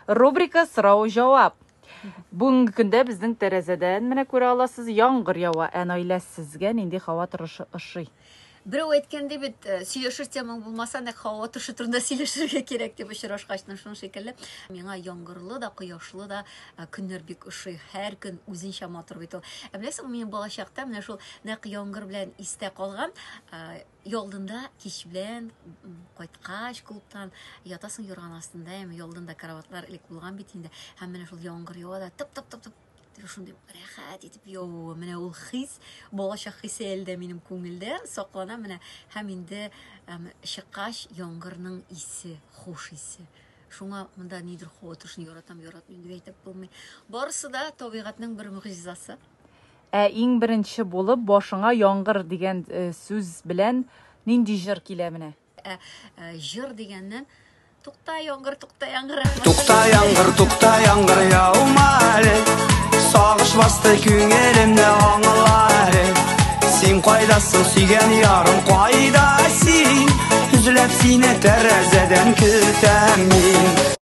Рубрика сорау-җавап. Бүгенге көндә безнең тәрәзәдән менә күрә аласыз, яңгыр ява. Ә Наилә, сезгә нинди һава торышы ошый? Берәү әйткәндәй бит, сөйләшер темаң булмаса, нәкъ һава торышы турында сөйләшергә кирәк дип очрашкач, шуның шикелле. Миңа яңгырлы да, кояшлы да көннәр бик ошый. Һәр көн үзенчә матур бит ул. Ә беләсеңме, минем балачакта менә шул нәкъ яңгыр белән истә калган, Ялдында кич белән кайткач клубтан ятасың юрган астында, әмма ялдында караватлар элек булган бит инде. Һәм менә шул яңгыр ява да тып тып тып тып шундый рәхәт итеп явуы. Менә ул хис, балачак хисе әле дә минем күңелдә саклана менә. Һәм инде чыккач яңгырның исе, хуш исе. Шуңа монда нидер һава торышын яратам, яратмыйм дип әйтеп булмый. Барысы да табигатьнең бер могҗизасы. Ә иң беренче булып башыңа яңгыр дигән сүз белән нинди җыр килә менә? Ә җыр дигәннән Тукта, яңгыр, тукта, яңгыр. Тукта, яңгыр, тукта, яңгыр, яума әле. Сагыш басты күңелемне, аңла әле. Син кайдасың, сөйгән ярым, кайда син? Эзләп сине тәрәзәдән көтәм мин.